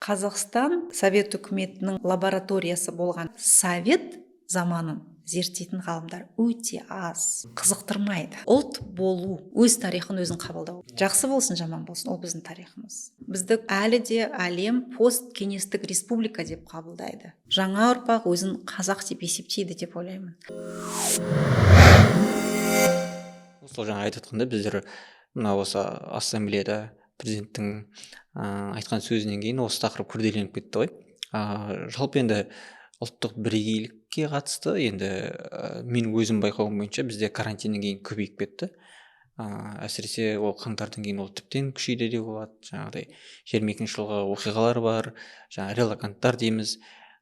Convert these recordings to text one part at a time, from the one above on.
Қазақстан совет үкіметінің лабораториясы болған совет заманын зерттейтін ғалымдар өте аз, қызықтырмайды. Ұлт болу, өз тарихын өзін қабылдау, жақсы болсын, жаман болсын, ол біздің тарихымыз. Бізді әлі де әлем посткеңестік республика деп қабылдайды. Жаңа ұрпақ өзін қазақ деп есептейді деп ойлаймын. Сол жаңа айтып отқандай, біздер мына осы ассамблеяда президенттің айтқан сөзінен кейін осы тақырып күрделеніп кетті ғой. Жалпы енді ұлттық бірегейлікке қатысты енді мен өзім байқауым бойынша, бізде карантиннен кейін көбейіп кетті. Әсіресе ол қаңтардан кейін ол тіптен күшейді деуге болады. Жаңағыдай 22-жылғы оқиғалар бар, жаңа релоканттар дейміз.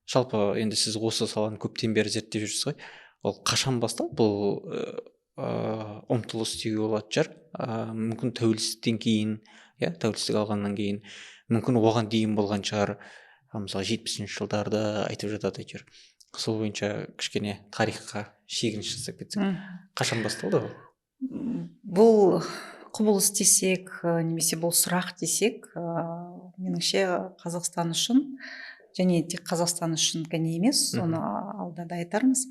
Жалпы енді сіз осы саланы көптен бері зерттеп жүрсіз ғой. Ол қашан басталды бұл ұмтылыс деуге болатын шығар? Мүмкін тәуелсіздіктен кейін, иә, тәуелсіздік алғаннан кейін, мүмкін оған дейін болған шығар. Мысалы, 70-жылдарды айтып жатады әйтеуір. Сол бойынша кішкене тарихқа шегініс жасап кетсек, қашан басталды ол? Бұл құбылыс десек, немесе бұл сұрақ десек, меніңше, Қазақстан үшін және тек Қазақстан үшін ғана емес, оны алда да айтармыз.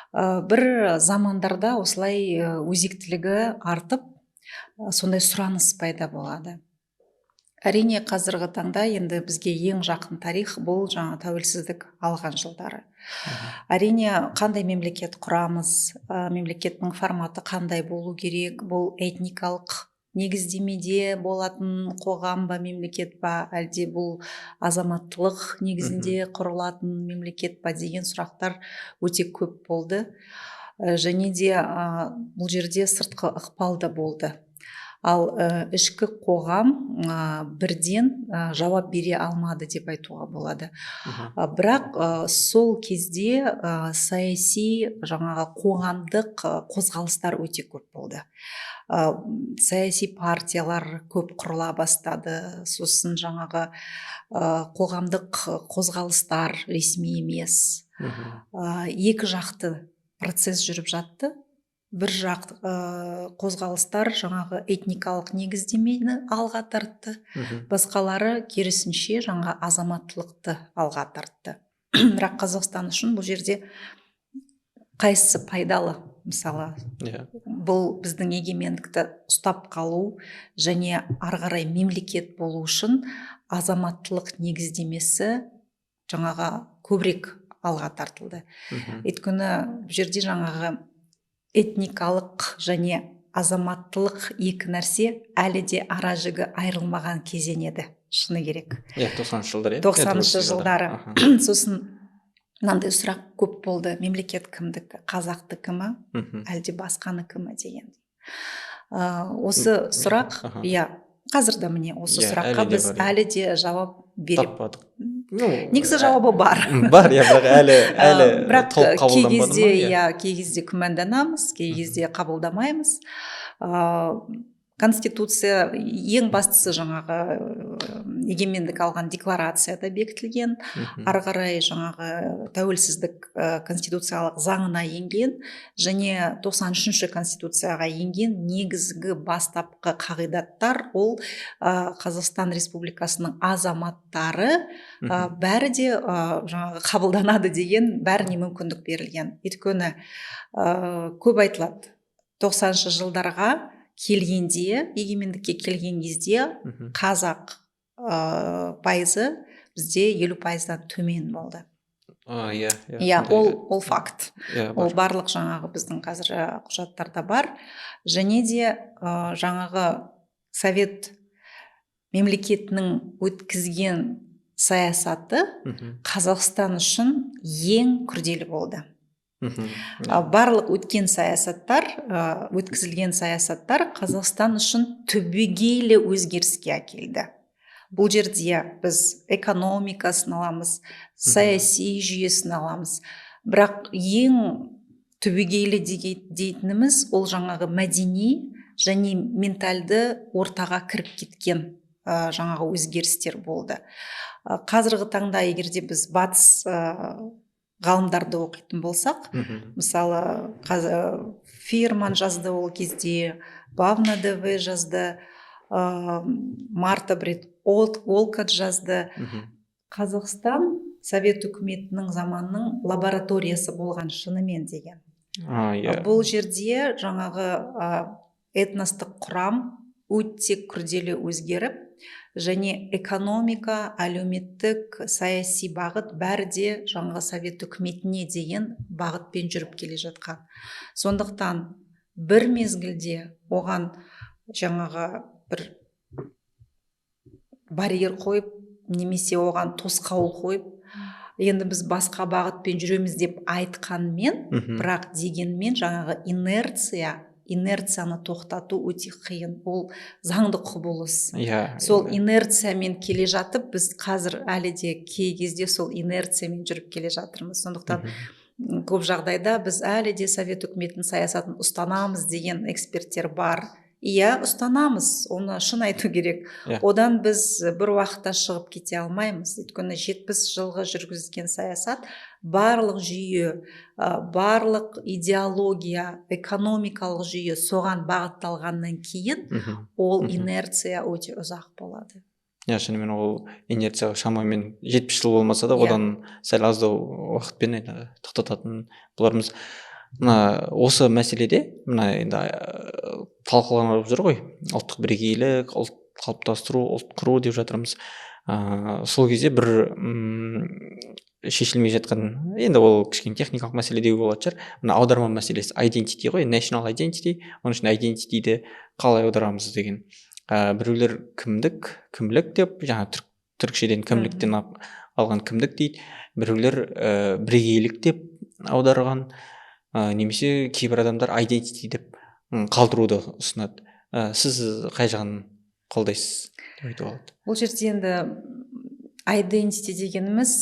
Бір замандарда осылай өзектілігі артып, сондай сұраныс пайда болады. Әрине, қазіргі таңда енді бізге ең жақын тарих бұл жаңа тәуелсіздік алған жылдары. Әрине, қандай мемлекет құрамыз, мемлекеттің форматы қандай болу керек, бұл этникалық негіздемеде болатын қоғам ба, мемлекет па, әлде бұл азаматтылық негізінде құрылатын мемлекет па деген сұрақтар өте көп болды. Және де бұл жерде сыртқы ықпал да болды. Ал ішкі қоғам бірден жауап бере алмады деп айтуға болады. Бірақ сол кезде саяси, жаңағы қоғамдық қозғалыстар өте көп болды. Саяси партиялар көп құрыла бастады. Сосын жаңағы қоғамдық қозғалыстар ресми емес. Екі жақты процесс жүріп жатты. Бір жақ қозғалыстар жаңағы этникалық негіздемені алға тартты, басқалары керісінше жаңа азаматтылықты алға тартты. Бірақ Қазақстан үшін бұл жерде қайсысы пайдалы, мысалы? Иә. Бұл біздің егемендікті ұстап қалу және ары қарай мемлекет болу үшін азаматтылық негіздемесі жаңағы көбірек алға тартылды. Өйткені бұл жерде жаңағы этникалық және азаматтылық екі нәрсе әлі де ара жігі айырылмаған кезең еді, шыны керек. Иә, 90-жылдар, иә. 90-шы Тәуелсіздік жылдары. жылдары. Сосын мынандай сұрақ көп болды: мемлекет кімдікі, қазақтікі ма, әлде басқаныкі ма деген. Осы сұрақ, иә, қазір де міне осы сұраққа әлі де біз бар, иә. әлі де жауап бере Таппадық. Ну, Негізі жауабы бар. Бар, иә, бірақ әлі Бірақ толық кей қабылданбады кезде ма? Иә. Иә, кей кезде күмәнданамыз, кей кезде қабылдамаймыз. Конституция, ең бастысы, жаңағы егемендік алған декларацияда бекітілген, ары қарай жаңағы тәуелсіздік конституциялық заңына енген және 93-ші конституцияға енген негізгі бастапқы қағидаттар ол Қазақстан Республикасының азаматтары бәрі де жаңағы қабылданады деген, бәріне мүмкіндік берілген. Өйткені көп айтылады, 90-шы жылдарға келгенде, егемендікке келген кезде қазақ пайызы бізде 50%-дан төмен болды. А, иә. Иә, сондай. ол факт. Иә, Ол бар. барлық жаңағы біздің қазір құжаттарда бар. Және де жаңағы совет мемлекетінің өткізген саясаты Қазақстан үшін ең күрделі болды. Барлық өткен саясаттар, өткізілген саясаттар Қазақстан үшін түбегейлі өзгеріске әкелді. Бұл жерде біз экономикасын аламыз, саяси жүйесін аламыз, бірақ ең түбегейлі дейтініміз ол жаңағы мәдени және ментальды ортаға кіріп кеткен жаңағы өзгерістер болды. Қазіргі таңда егер де біз батыс ғалымдарды оқитын болсақ, мысалы, Фирман жазды ол кезде, Бхавна Деве жазды, Марта Брит Олкот жазды. Қазақстан Совет үкіметінің заманының лабораториясы болған шынымен деген. Иә. Бұл жерде жаңағы этностық құрам өте күрделі өзгеріп, және экономика, әлеуметтік, саяси бағыт бәрі де жаңағы Совет үкіметіне деген бағытпен жүріп келе жатқан. Сондықтан бір мезгілде оған жаңағы бір барьер қойып немесе оған тосқауыл қойып, енді біз басқа бағытпен жүреміз деп айтқанмен, бірақ дегенмен жаңағы инерцияны тоқтату өте қиын, ол заңды құбылыс. Сол инерциямен келе жатып, біз қазір әлі де кей кезде сол инерциямен жүріп келе жатырмыз. Сондықтан көп жағдайда біз әлі де Совет үкіметінің саясатын ұстанамыз деген эксперттер бар. Иә, ұстанамыз, оны шын айту керек. Одан біз бір уақытта шығып кете алмаймыз, өйткені 70 жылғы жүргізілген саясат, барлық жүйе, барлық идеология, экономикалық жүйе соған бағытталғаннан кейін ол инерция өте ұзақ болады. Иә, шынымен ол инерция шамамен 70 жыл болмаса да, одан сәл аздау уақытпен енді тоқтататын болармыз. Мына осы мәселеде мына енді талқыланып жүр ғой, ұлттық бірегейлік, ұлт қалыптастыру, ұлт құру деп жатырмыз. Сол кезде бір шешілмей жатқан, енді ол кішкене техникалық мәселе деуге болатын шығар, мына аударма мәселесі, identity ғой, national identity, оның ішінде identity-ді қалай аударамыз деген. Біреулер кімдік, кімлік деп, жаңа түрікшеден кімліктен алған кімдік дейді, біреулер бірегейлік деп аударған, немесе кейбір адамдар identity деп қалдыруды ұсынады. Сіз қай жағын қолдайсыз деп айтуға болады? Бұл жерде енді identity дегеніміз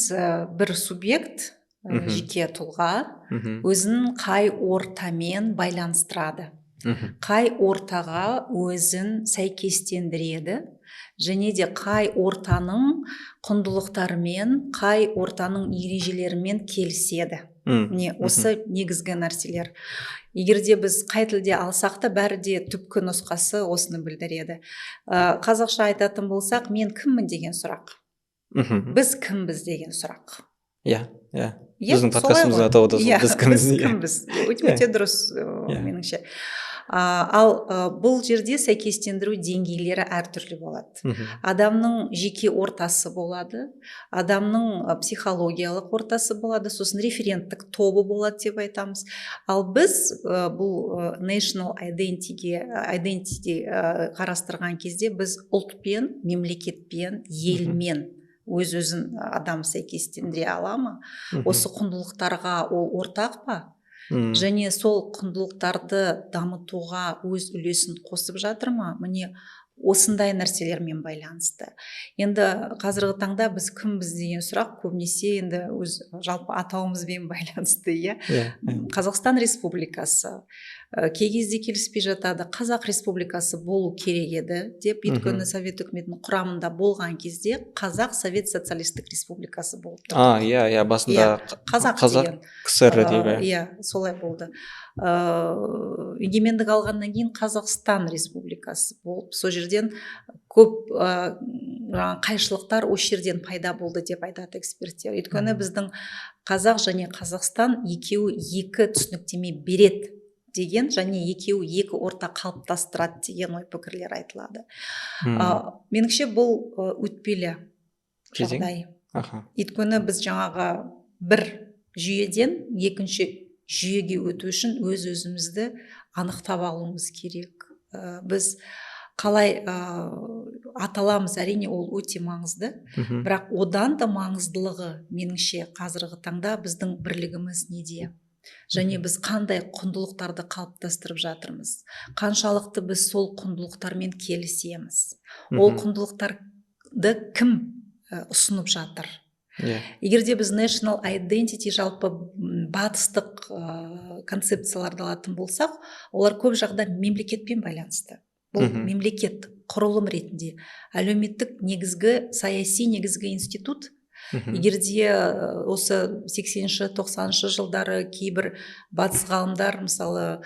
бір субъект, жеке тұлға өзін қай ортамен байланыстырады, қай ортаға өзін сәйкестендіреді және де қай ортаның құндылықтарымен, қай ортаның ережелерімен келіседі. Міне, осы негізгі нәрселер. Егер де біз қай тілде алсақ та, бәрі де түпкі нұсқасы осыны білдіреді. Қазақша айтатын болсақ, мен кіммін деген сұрақ, біз кімбіз деген сұрақ. Иә иә Иә, Біздің солай подкастымыздың ғой. атауы да сол, Иә, «Біз кімбіз», біз иә. кімбіз. Өте дұрыс, меніңше. Ал бұл жерде сәйкестендіру деңгейлері әртүрлі болады. Адамның жеке ортасы болады, адамның психологиялық ортасы болады, сосын референттік тобы болады деп айтамыз. Ал біз бұл national identity қарастырған кезде, біз ұлтпен, мемлекетпен, елмен өз өзін адам сәйкестендіре ала ма, осы құндылықтарға ол ортақ па және сол құндылықтарды дамытуға өз үлесін қосып жатыр ма, міне, осындай нәрселермен байланысты. Енді қазіргі таңда біз кімбіз деген сұрақ көбінесе енді өз жалпы атауымызбен байланысты, иә. Иә иә. Қазақстан Республикасы. Кей кезде келіспей жатады, Қазақ Республикасы болу керек еді деп, өйткені Совет үкіметінің құрамында болған кезде Қазақ Совет Социалистік Республикасы болып тұрды. А, иә иә басында Қазақ Қазақ деген КСР деп. Иә, солай болды. Егемендік алғаннан кейін Қазақстан Республикасы болып, сол жерден көп жаңағы қайшылықтар осы жерден пайда болды деп айтады эксперттер, өйткені біздің қазақ және Қазақстан екеуі екі түсініктеме береді деген және екеуі екі орта қалыптастырады деген ой пікірлер айтылады. Меніңше, бұл өтпелі кезең? жағдай, өйткені біз жаңағы бір жүйеден екінші жүйеге өту үшін өз өзімізді анықтап алуымыз керек. Біз қалай аталамыз, әрине, ол өте маңызды, бірақ одан да маңыздылығы, меніңше, қазіргі таңда біздің бірлігіміз неде және біз қандай құндылықтарды қалыптастырып жатырмыз, қаншалықты біз сол құндылықтармен келісеміз, ол құндылықтарды кім ұсынып жатыр. Егер де біз national identity жалпы батыстық концепцияларды алатын болсақ, олар көп жағдай мемлекетпен байланысты. Бұл мемлекет құрылым ретінде әлеуметтік негізгі, саяси негізгі институт. Егер де осы 80-ші, 90-шы жылдары кейбір батыс ғалымдар, мысалы,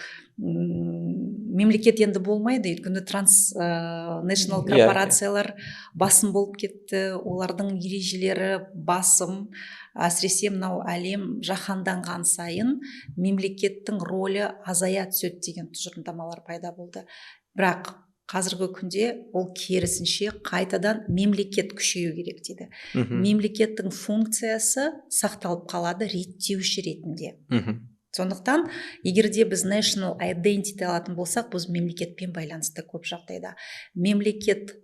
Мемлекет енді болмайды, өйткені транснационал корпорациялар басым болып кетті, олардың ережелері басым. Әсіресе мынау әлем жаһанданған сайын мемлекеттің рөлі азая түседі деген тұжырымдамалар пайда болды. Бірақ қазіргі күнде ол керісінше, қайтадан мемлекет күшею керек дейді. Мемлекеттің функциясы сақталып қалады реттеуші ретінде. Сондықтан егер де біз national identity алатын болсақ, біз мемлекетпен байланысты көп жағдайда. Мемлекет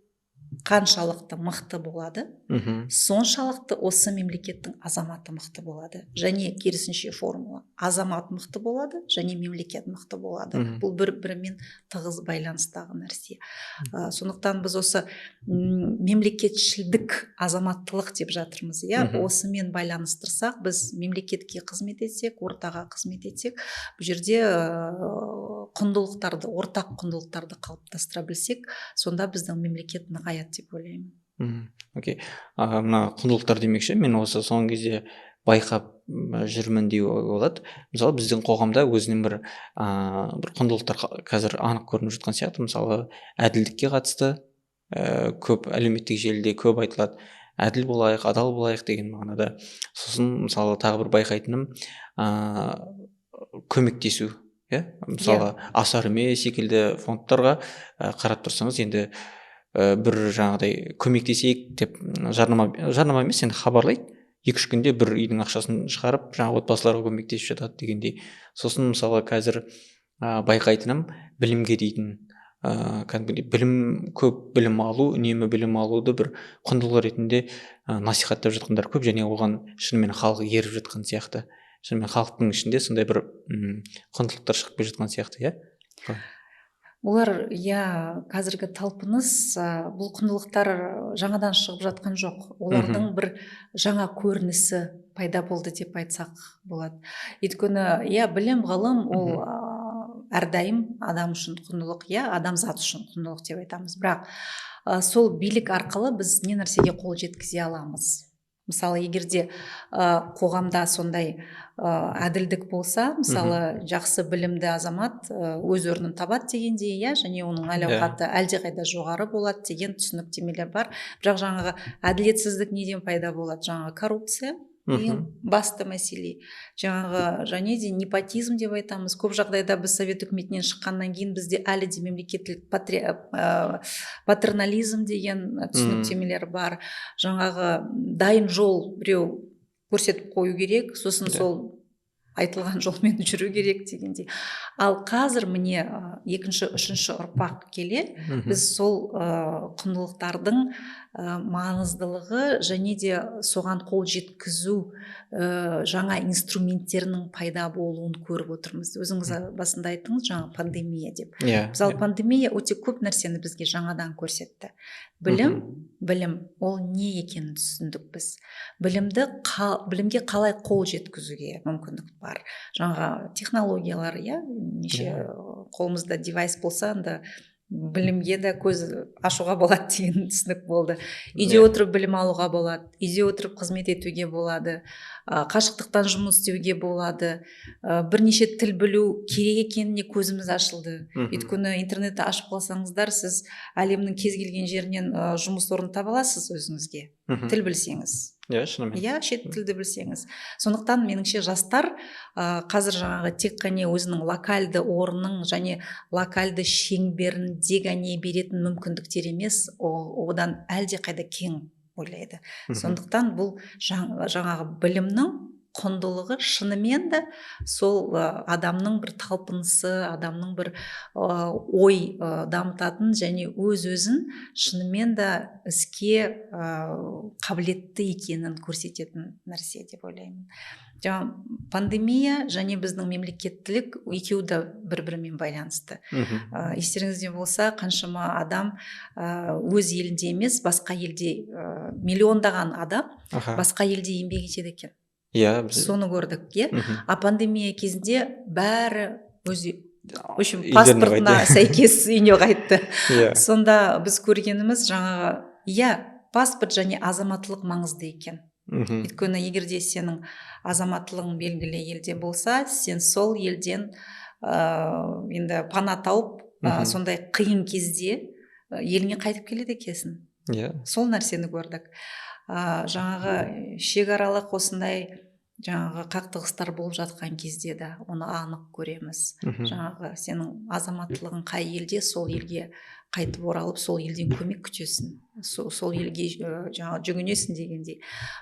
қаншалықты мықты болады, соншалықты осы мемлекеттің азаматы мықты болады. Және керісінше формула: азамат мықты болады және мемлекет мықты болады. Бұл бір бірімен тығыз байланыстағы нәрсе. Сондықтан біз осы мемлекетшілдік, азаматтылық деп жатырмыз, иә. Осымен байланыстырсақ, біз мемлекетке қызмет етсек, ортаға қызмет етсек, бұл жерде құндылықтарды, ортақ құндылықтарды қалыптастыра білсек, сонда біздің мемлекет нығаяды деп ойлаймын. Окей. Мына құндылықтар демекші, мен осы соңғы кезде байқап жүрмін деуге болады. Мысалы, біздің қоғамда өзінің бір құндылықтар қазір анық көрініп жатқан сияқты. Мысалы, әділдікке қатысты көп әлеуметтік желіде көп айтылады, әділ болайық, адал болайық деген мағынада. Сосын, мысалы, тағы бір байқайтыным көмектесу, иә. Мысалы, Асар Үме секілді фондтарға қарап тұрсаңыз, енді бір жаңағыдай көмектесейік деп жарнама, жарнама емес енді, хабарлайды, 2-3 күнде бір үйдің ақшасын шығарып, жаңағы отбасыларға көмектесіп жатады дегендей. Сосын, мысалы, қазір байқайтыным білімге дейтін кәдімгідей білім, көп білім алу, үнемі білім алуды бір құндылық ретінде насихаттап жатқандар көп және оған шынымен халық еріп жатқан сияқты. Шынымен халықтың ішінде сондай бір құндылықтар шығып келе жатқан сияқты, иә. Олар, иә, қазіргі талпыныс, бұл құндылықтар жаңадан шығып жатқан жоқ, олардың бір жаңа көрінісі пайда болды деп айтсақ болады. Өйткені, иә, білім, ғылым ол әрдайым адам үшін құндылық, иә, адамзат үшін құндылық деп айтамыз. Бірақ сол билік арқылы біз не нәрсеге қол жеткізе аламыз? Мысалы, егер де қоғамда сондай әділдік болса, мысалы, жақсы білімді азамат өз орнын табады дегендей, иә, және оның әл ауқаты әлдеқайда жоғары болады деген түсініктемелер бар. Бірақ жаңағы әділетсіздік неден пайда болады? Жаңағы коррупция ең басты мәселе, жаңағы және де непотизм деп айтамыз. Көп жағдайда біз совет үкіметінен шыққаннан кейін бізде әлі де мемлекеттік патернализм деген түсініктемелер бар. Жаңағы дайын жол біреу көрсетіп қою керек, сосын сол айтылған жолмен жүру керек дегендей. Ал қазір, міне, екінші, үшінші ұрпақ келе, біз сол құндылықтардың маңыздылығы және де соған қол жеткізу жаңа инструменттерінің пайда болуын көріп отырмыз. Өзіңіз басында айттыңыз жаңа пандемия деп. Мысалы, пандемия өте көп нәрсені бізге жаңадан көрсетті. Білім, білім ол не екенін түсіндік біз. Білімді, білімге қалай қол жеткізуге мүмкіндік бар, жаңағы технологиялар, иә, неше қолымызда девайс болса, анда білімге де көз ашуға болады деген түсінік болды. Үйде отырып білім алуға болады, үйде отырып қызмет етуге болады, қашықтықтан жұмыс істеуге болады, бірнеше тіл білу керек екеніне көзіміз ашылды. Өйткені интернетті ашып қалсаңыздар, сіз әлемнің кез келген жерінен жұмыс орнын таба аласыз өзіңізге, тіл білсеңіз. Иә, шынымен. Иә, шет тілді білсеңіз. Сондықтан меніңше, жастар қазір жаңағы тек қана өзінің локальды орнын және локальды шеңберінде ғана беретін мүмкіндіктер емес, ол одан әлдеқайда кең ойлайды. Сондықтан бұл жаңағы білімнің құндылығы шынымен де сол адамның бір талпынысы, адамның бір ой дамытатын және өз өзін шынымен де іске қабілетті екенін көрсететін нәрсе деп ойлаймын. Жаңа пандемия және біздің мемлекеттілік екеуі де бір бірімен байланысты. Естеріңізде болса, қаншама адам өз елінде емес, басқа елде, миллиондаған адам басқа елде еңбек етеді екен. Иә, біз Соны көрдік, иә. А пандемия кезінде бәрі өз, в общем, үйлеріне паспортына қайтты. сәйкес үйіне қайтты. Сонда біз көргеніміз жаңағы, иә, паспорт және азаматтылық маңызды екен. Өйткені егер де сенің азаматтылығың белгілі елде болса, сен сол елден енді пана тауып Сондай қиын кезде еліңе қайтып келеді екенсің. Иә. Сол нәрсені көрдік. Жаңағы шекаралық осындай жаңағы қақтығыстар болып жатқан кезде де оны анық көреміз. Жаңағы сенің азаматтылығың қай елде, сол елге қайтып оралып, сол елден көмек күтесің, сол елге жаңағы жүгінесің дегендей.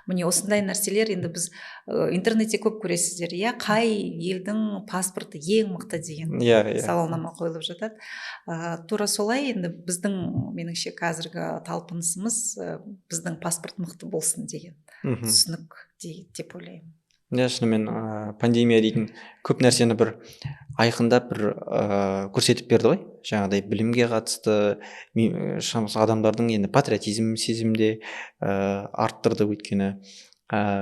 Міне, осындай нәрселер енді біз интернетте көп көресіздер, иә, қай елдің паспорты ең мықты деген иә иә сауалнама қойылып жатады. Тура солай енді біздің, меніңше, қазіргі талпынысымыз біздің паспорт мықты болсын деген түсінік деп ойлаймын. Иә, шынымен, пандемия дейтін көп нәрсені бір айқындап, бір көрсетіп берді ғой. Жаңағыдай білімге қатысты шамасы адамдардың енді патриотизм сезімде арттырды, өйткені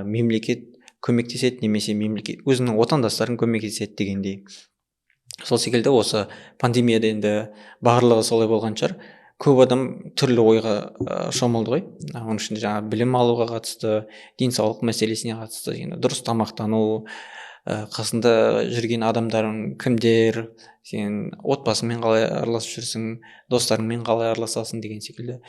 мемлекет көмектеседі немесе мемлекет өзінің отандастарың көмектеседі дегендей. Сол секілді осы пандемияда енді барлығы солай болған шығар, көп адам түрлі ойға шомылды ғой. Оның ішінде жаңағы білім алуға қатысты, денсаулық мәселесіне қатысты, енді дұрыс тамақтану, қасында жүрген адамдарың кімдер, сен отбасыңмен қалай араласып жүрсің, достарыңмен қалай араласасың деген секілді.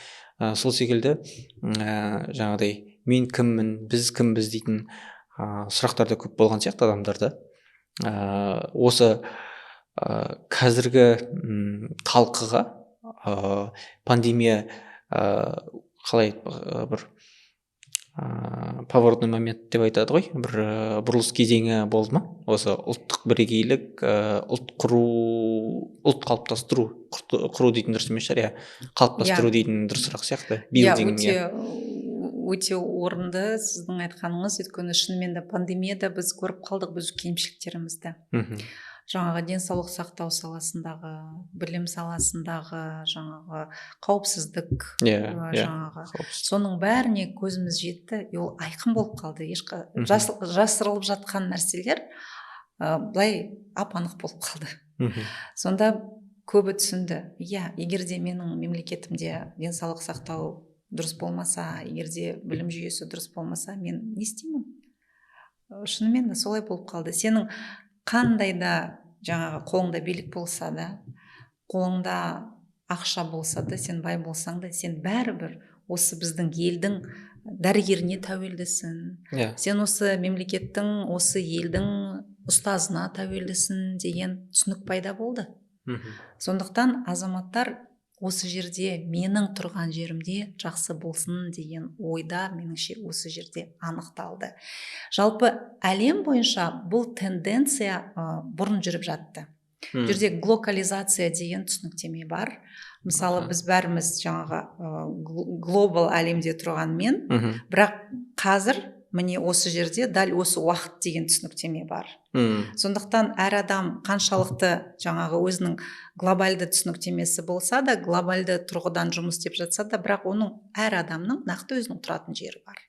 Сол секілді жаңағыдай мен кіммін, біз кімбіз дейтін сұрақтар да көп болған сияқты адамдарда. Осы қазіргі талқыға пандемия қалай бір поворотный момент деп айтады ғой, бір бұрылыс кезеңі болды ма осы ұлттық бірегейлік, ұлт құру, ұлт қалыптастыру, құру дейтін дұрыс емес шығар, иә, қалыптастыру дейтін дұрысырақ сияқты. Иә. Building, өте өте орынды сіздің айтқаныңыз, өйткені шынымен де пандемияда біз көріп қалдық біз кемшіліктерімізді. Жаңағы денсаулық сақтау саласындағы, білім саласындағы, жаңағы қауіпсіздік, иә иә жаңағы соның бәріне көзіміз жетті и ол айқын болып қалды. Жасырылып жатқан нәрселер былай ап анық болып қалды. Сонда көбі түсінді, иә, егер де менің мемлекетімде денсаулық сақтау дұрыс болмаса, егер де білім жүйесі дұрыс болмаса, мен не істеймін? Шынымен де солай болып қалды. Сенің қандай да жаңағы қолыңда билік болса да, қолыңда ақша болса да, сен бай болсаң да, сен бәрібір осы біздің елдің дәрігеріне тәуелдісің. Сен осы мемлекеттің, осы елдің ұстазына тәуелдісің деген түсінік пайда болды. Сондықтан азаматтар осы жерде, менің тұрған жерімде жақсы болсын деген ойда, меніңше, осы жерде анықталды. Жалпы әлем бойынша бұл тенденция бұрын жүріп жатты. Бұл жерде глокализация деген түсініктеме бар. Мысалы, біз бәріміз жаңағы глобал әлемде тұрғанмен, бірақ қазір міне осы жерде дәл осы уақыт деген түсініктеме бар. Сондықтан әр адам қаншалықты жаңағы өзінің глобальды түсініктемесі болса да, глобальды тұрғыдан жұмыс істеп жатса да, бірақ оның, әр адамның нақты өзінің тұратын жері бар,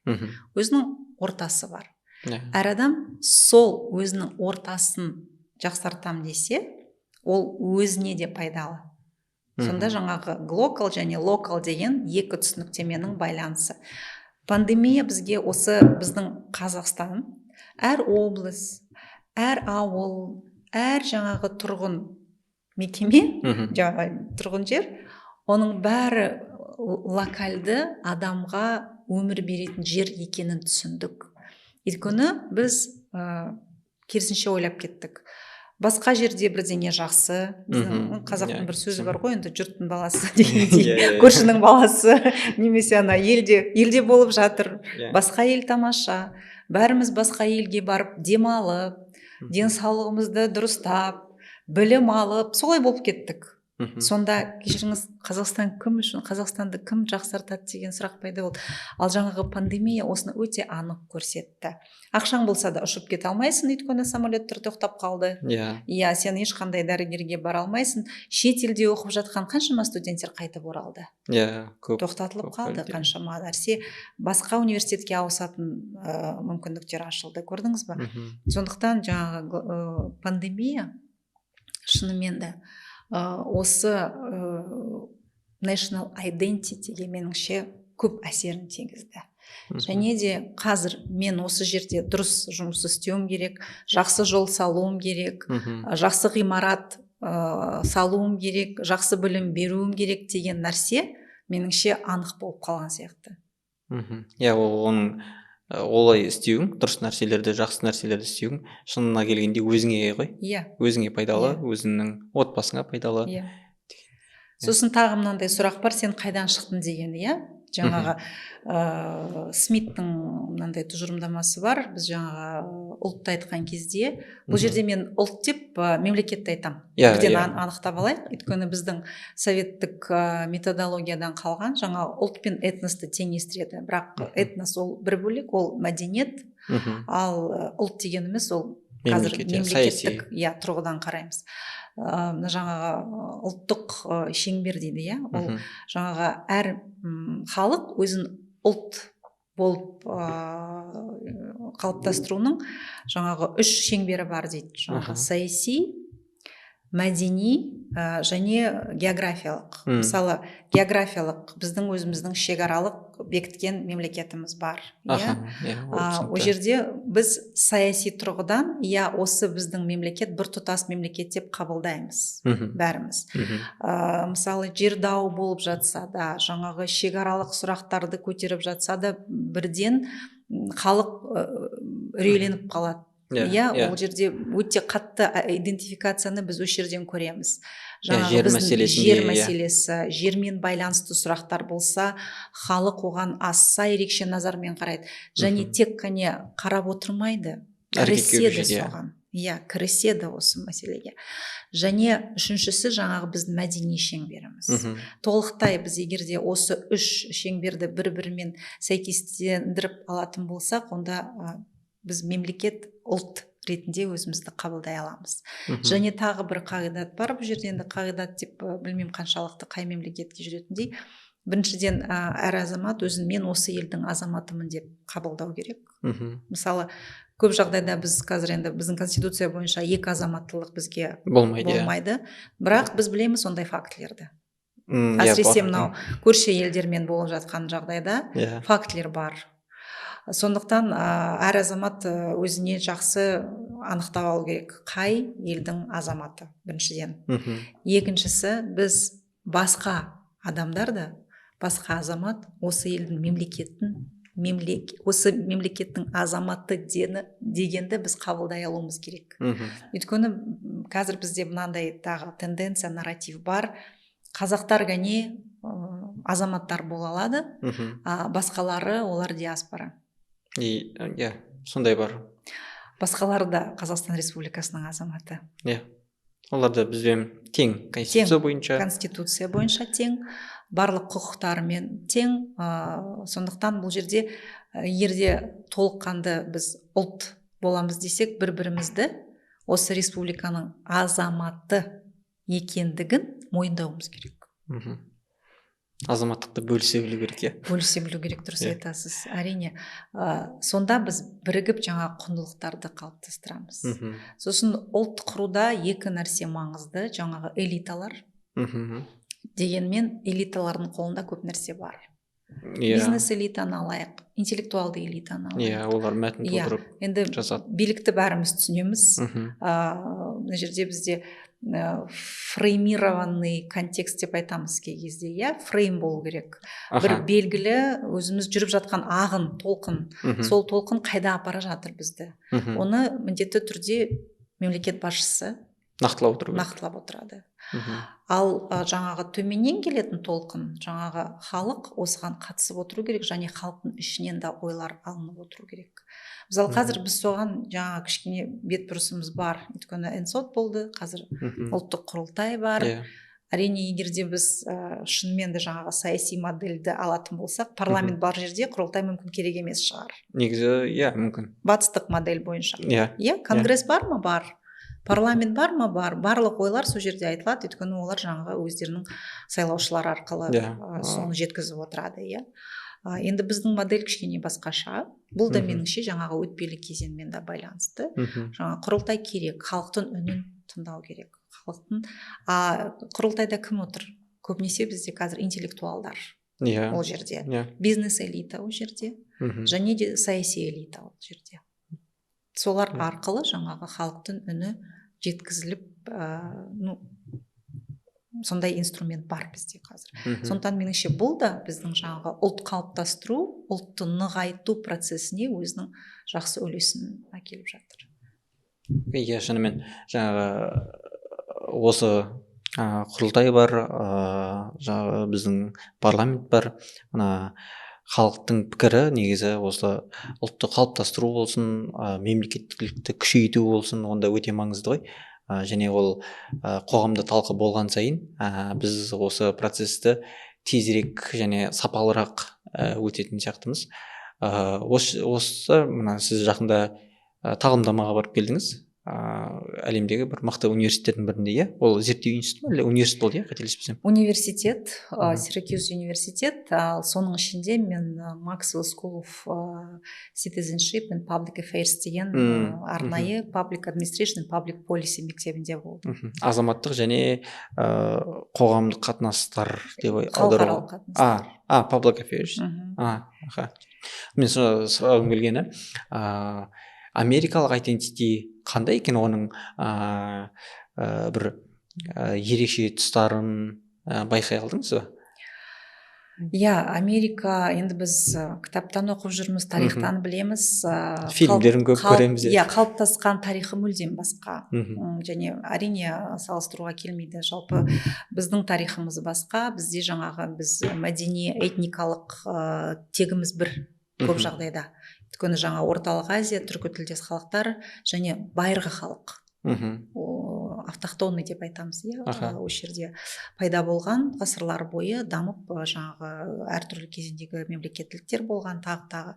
өзінің ортасы бар. Әр адам сол өзінің ортасын жақсартам десе, ол өзіне де пайдалы. Сонда жаңағы глокал және локал деген екі түсініктеменің байланысы. Пандемия бізге осы біздің Қазақстан, әр облыс, әр ауыл, әр жаңағы тұрғын мекеме, жаңағы тұрғын жер, оның бәрі локальды адамға өмір беретін жер екенін түсіндік. Өйткені біз керісінше ойлап кеттік: басқа жерде бірдеңе жақсы. Біздің қазақтың бір сөзі бар ғой енді, жұрттың баласы дегендей, Иә, иә, иә. көршінің баласы немесе ана елде болып жатыр, басқа ел тамаша, бәріміз басқа елге барып демалып, денсаулығымызды дұрыстап, білім алып, солай болып кеттік. Сонда, кешіріңіз, Қазақстан кім үшін, Қазақстанды кім жақсартады деген сұрақ пайда болды. Ал жаңағы пандемия осыны өте анық көрсетті. Ақшаң болса да, ұшып кете алмайсың, өйткені самолеттер тоқтап қалды. Иә, сен ешқандай дәрігерге бара алмайсың. Шетелде оқып жатқан қаншама студенттер қайтып оралды. Иә, көп. Тоқтатылып көп қалды әлде. қаншама нәрсе. Басқа университетке ауысатын мүмкіндіктер ашылды, көрдіңіз ба? Сондықтан жаңағы пандемия шынымен де осы national identity-ге, меніңше, көп әсерін тигізді. Және де қазір мен осы жерде дұрыс жұмыс істеуім керек, жақсы жол салуым керек, жақсы ғимарат. салуым керек, жақсы білім беруім керек деген нәрсе меніңше анық болып қалған сияқты. Иә, ол оның олай істеуің, дұрыс нәрселерді, жақсы нәрселерді істеуің шынына келгенде өзіңе ғой. Иә. Өзіңе пайдалы, өзіңнің отбасыңа пайдалы. Иә. Сосын тағы мынандай сұрақ бар: сен қайдан шықтың деген, иә. Жаңағы Смиттің мынандай тұжырымдамасы бар. Біз жаңағы ұлтты айтқан кезде, бұл жерде мен ұлт деп мемлекетті айтамын, бірден анықтап алайық, өйткені біздің советтік методологиядан қалған жаңа ұлт пен этносты теңестіреді, бірақ этнос ол бір бөлек, ол мәдениет, ал ұлт дегеніміз ол қазір мемлекеттік, иә, тұрғыдан қараймыз. Мына жаңағы ұлттық шеңбер дейді, иә, ол жаңағы әр халық өзін ұлт болып қалыптастыруының жаңағы үш шеңбері бар дейді: жаңағы саяси, мәдени және географиялық. Мысалы, географиялық біздің өзіміздің шекаралық бекіткен мемлекетіміз бар, иә. Ол жерде біз саяси тұрғыдан, иә, осы біздің мемлекет біртұтас мемлекет деп қабылдаймыз бәріміз. Мысалы, жер дауы болып жатса да, жаңағы шекаралық сұрақтарды көтеріп жатса да, бірден халық үрейленіп қалады, иә. Ол жерде өте қатты идентификацияны біз осы жерден көреміз. Жаңағы жер мәселесінде, жер мәселесі, жермен байланысты сұрақтар болса, халық оған аса ерекше назармен қарайды және тек қана қарап отырмайды, кіріседі соған, иә, кіріседі осы мәселеге. Және үшіншісі жаңағы біздің мәдени шеңберіміз. Толықтай біз егер де осы үш шеңберді бір бірімен сәйкестендіріп алатын болсақ, онда біз мемлекет, ұлт ретінде өзімізді қабылдай аламыз. Және тағы бір қағидат бар бұл жерде. Енді қағидат деп білмеймін қаншалықты қай мемлекетке жүретіндей. Біріншіден, әр азамат өзін мен осы елдің азаматымын деп қабылдау керек. Мысалы, көп жағдайда біз қазір енді біздің конституция бойынша екі азаматтылық бізге болмайды, болмайды. Бірақ біз білеміз ондай фактілерді. Әсіресе мынау көрші елдермен болып жатқан жағдайда фактілер бар. Сондықтан әр азамат өзіне жақсы анықтап алу керек, қай елдің азаматы, біріншіден. Екіншісі, біз басқа адамдар да, басқа азамат осы елдің мемлекеттің осы мемлекеттің азаматы дегенді біз қабылдай алуымыз керек. Өйткені қазір бізде мынандай тағы тенденция, нарратив бар: қазақтар ғана азаматтар бола алады, а басқалары олар диаспора. Иә, сондай бар. Басқалары да Қазақстан Республикасының азаматы. Иә, олар да бізбен тең конституция бойынша. Конституция бойынша тең, барлық құқықтарымен тең. Сондықтан бұл жерде егер де толыққанды біз ұлт боламыз десек, бір бірімізді осы республиканың азаматы екендігін мойындауымыз керек. Азаматтықты бөлісе білу керек, иә. Бөлісе білу керек, дұрыс айтасыз, әрине. Сонда біз бірігіп жаңа құндылықтарды қалыптастырамыз. Сосын ұлт құруда екі нәрсе маңызды: жаңағы элиталар. Дегенмен элиталардың қолында көп нәрсе бар. Бизнес элитаны алайық, интеллектуалды элитаны алайық. Иә, олар мәтін толтырып енді жазады. Билікті бәріміз түсінеміз. Мына жерде бізде фреймированный контекст деп айтамыз кей кезде, иә, фрейм болу керек. Бір белгілі өзіміз жүріп жатқан ағын, толқын. Сол толқын қайда апара жатыр бізді? Оны міндетті түрде мемлекет басшысы нақтылап отыру керек. Нақтылап отырады. Ал жаңағы төменнен келетін толқын, жаңағы халық осыған қатысып отыру керек және халықтың ішінен де ойлар алынып отыру керек. Мысалы, қазір біз соған жаңағы кішкене бетбұрысымыз бар, өйткені НСОТ болды, қазір ұлттық құрылтай бар. Әрине, егер де біз шынымен де жаңағы саяси модельді алатын болсақ, парламент бар жерде құрылтай мүмкін керек емес шығар. Негізі, иә, мүмкін. Батыстық модель бойынша. Иә, конгресс бар ма? Бар. Парламент бар ма? Бар. Барлық ойлар сол жерде айтылады, өйткені олар жаңағы өздерінің сайлаушылары арқылы соны жеткізіп отырады, иә. Енді біздің модель кішкене басқаша. Бұл да меніңше жаңағы өтпелі кезеңмен де байланысты. Жаңа құрылтай керек, халықтың үнін тыңдау керек. Халықтың, құрылтайда кім отыр? Көбінесе бізде қазір интеллектуалдар. Ол жерде. Бизнес элита ол жерде. Және де саяси элита ол жерде. Солар арқылы жаңағы халықтың үні жеткізіліп, Ну, сондай инструмент бар бізде қазір. Сондықтан, меніңше, бұл да біздің жаңағы ұлт қалыптастыру, ұлтты нығайту процесіне өзінің жақсы үлесін әкеліп жатыр. Иә, шынымен, жаңағы осы құрылтай бар, жаңағы біздің парламент бар. Мына халықтың пікірі негізі осы ұлтты қалыптастыру болсын, мемлекеттілікті күшейту болсын, онда өте маңызды ғой. Және ол қоғамда талқы болған сайын біз осы процесті тезірек және сапалырақ өтетін сияқтымыз. Осы мына сіз жақында тағылымдамаға барып келдіңіз, әлемдегі бір мықты университеттердің бірінде, иә? Ол зерттеу институты ма, әлде университет болды, иә, қателеспесем? Университет, Сиракьюз университет. Ал соның ішінде мен Maxwell School of Citizenship and Public Affairs деген арнайы Public Administration and Public Policy мектебінде болдым. Азаматтық және қоғамдық қатынастар деп Халықаралық қатынастар. А, Public Affairs. А, аха. Мен сұрағым келгені, америкалық identity қандай екен, оның бір ерекше тұстарын байқай алдыңыз ба? Иә, Америка енді біз кітаптан оқып жүрміз, тарихтан білеміз. Фильмдерін көп көреміз. Иә, қалыптасқан тарихы мүлдем басқа. Және, әрине, салыстыруға келмейді. Жалпы біздің тарихымыз басқа. Бізде жаңағы біз мәдени, этникалық тегіміз бір көп жағдайда, өйткені жаңа Орталық Азия, түркі тілдес халықтар және байырғы халық, автохтонный деп айтамыз, иә. Осы жерде пайда болған, ғасырлар бойы дамып, жаңағы әртүрлі кезеңдегі мемлекеттіліктер болған, тағы тағы.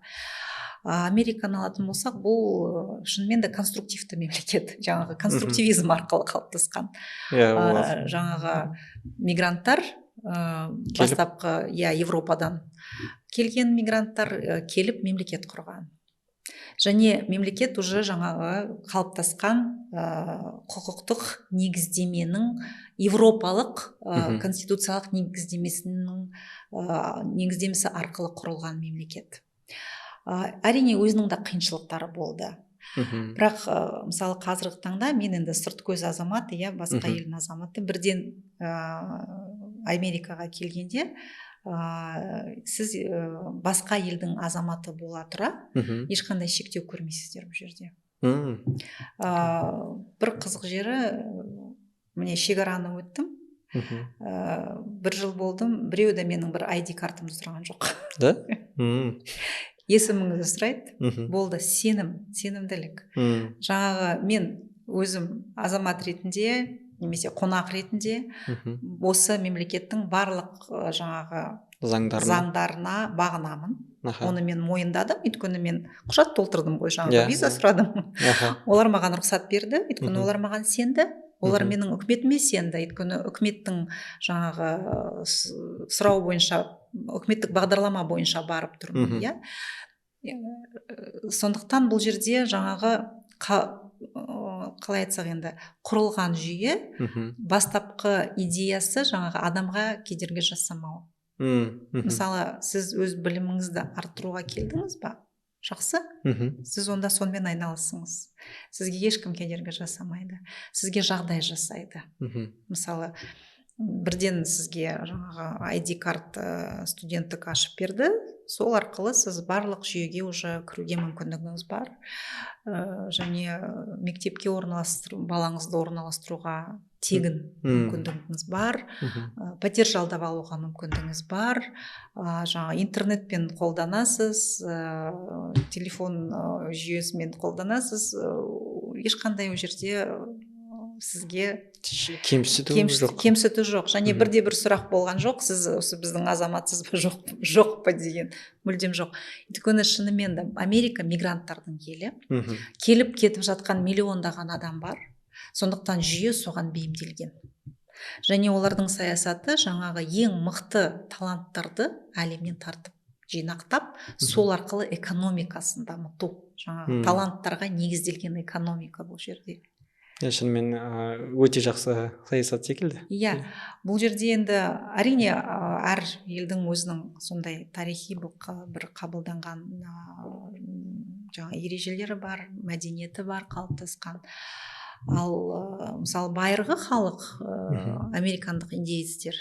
Американы алатын болсақ, бұл шынымен де конструктивті мемлекет, жаңағы конструктивизм арқылы қалыптасқан. Иә. Жаңағы мигранттар, бастапқы, иә, Европадан келген мигранттар келіп мемлекет құрған және мемлекет уже жаңағы қалыптасқан құқықтық негіздеменің, европалық конституциялық негіздемесінің негіздемесі арқылы құрылған мемлекет. Әрине, өзінің де қиыншылықтары болды. Бірақ мысалы, қазіргі таңда мен енді сырт көз азамат, иә, басқа елдің азаматы, бірден Америкаға келгенде, сіз басқа елдің азаматы бола тұра ешқандай шектеу көрмейсіздер бұл жерде. Бір қызық жері, міне, шекараны өттім, бір жыл болдым, біреу де менің бір ID картамды сұраған жоқ. Да. Есіміңізді сұрайды, болды. Сенім, сенімділік. Жаңағы мен өзім азамат ретінде немесе қонақ ретінде осы мемлекеттің барлық жаңағы заңдарына, заңдарына бағынамын. Оны мен мойындадым, өйткені мен құжат толтырдым ғой, жаңағы виза сұрадым. Олар маған рұқсат берді, өйткені олар маған сенді, олар менің үкіметіме сенді, өйткені үкіметтің жаңағы сұрауы бойынша, үкіметтік бағдарлама бойынша барып тұрмын, иә. Сондықтан бұл жерде жаңағы қалай айтсақ енді, құрылған жүйе, бастапқы идеясы жаңағы адамға кедергі жасамау. Мысалы, сіз өз біліміңізді арттыруға келдіңіз ба? Жақсы, сіз онда сонымен айналысыңыз, сізге ешкім кедергі жасамайды, сізге жағдай жасайды. Мысалы, бірден сізге жаңағы ID карт студенттік ашып берді, сол арқылы сіз барлық жүйеге уже кіруге мүмкіндігіңіз бар. Және мектепке орналастыру, балаңызды орналастыруға тегін мүмкіндігіңіз бар, пәтер жалдап алуға мүмкіндігіңіз бар, жаңа интернетпен қолданасыз, телефон жүйесімен қолданасыз, ешқандай ол жерде сізге кемсіту жоқ. Кемсіту жоқ және бірде бір сұрақ болған жоқ: сіз осы біздің азаматсыз ба, жоқ па деген мүлдем жоқ. Өйткені шынымен де Америка мигранттардың елі, келіп кетіп жатқан миллиондаған адам бар, сондықтан жүйе соған бейімделген. Және олардың саясаты жаңағы ең мықты таланттарды әлемнен тартып, жинақтап, сол арқылы экономикасын дамыту, жаңағы таланттарға негізделген экономика бұл жерде. Иә, шынымен өте жақсы саясат секілді. Иә, бұл жерде енді, әрине, әр елдің өзінің сондай тарихи бір қабылданған жаңа ережелері бар, мәдениеті бар қалыптасқан. Ал мысалы, байырғы халық, американдық индеецтер,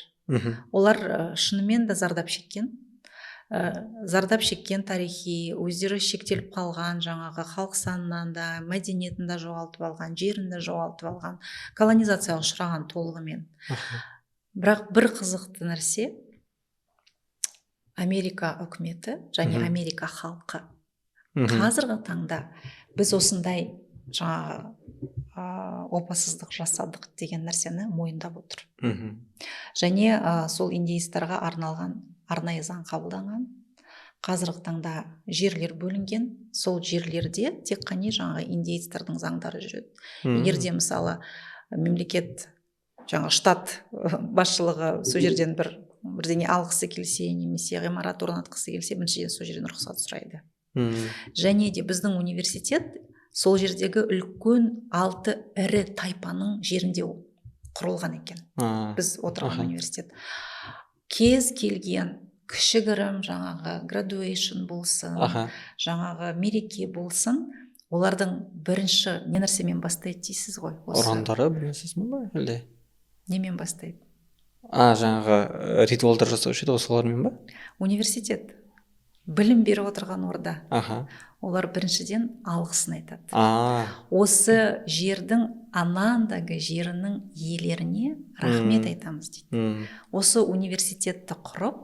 олар шынымен де зардап шеккен. Зардап шеккен тарихи, өздері шектеліп қалған, жаңағы халық санынан да, мәдениетін де жоғалтып алған, жерін де жоғалтып алған, колонизацияға ұшыраған толығымен. Бірақ бір қызықты нәрсе, Америка үкіметі және Америка халқы қазіргі таңда біз осындай жаңағы опасыздық жасадық деген нәрсені мойындап отыр. Және сол индейцтарға арналған арнайы заң қабылданған. Қазіргі таңда жерлер бөлінген, сол жерлерде тек қана жаңағы индейцтердің заңдары жүреді. Егер де, мысалы, мемлекет, жаңағы штат басшылығы сол жерден бірдеңе алғысы келсе немесе ғимарат орнатқысы келсе, біріншіден сол жерден рұқсат сұрайды. Және де біздің университет сол жердегі үлкен 6 ірі тайпаның жерінде құрылған екен. Біз отырған университет. Кез келген кішігірім жаңағы graduation болсын, жаңағы мереке болсын, олардың бірінші не нәрсемен бастайды дейсіз ғой? Осы ұрандары бір нәрсесімен ба әлде? Немен бастайды? Жаңағы ритуалдар жасаушы еді ғой, солармен ба? Университет білім беріп отырған орда. Олар біріншіден алғысын айтады. Осы жердің, Онондага жерінің иелеріне рахмет айтамыз дейді. Осы университетті құрып,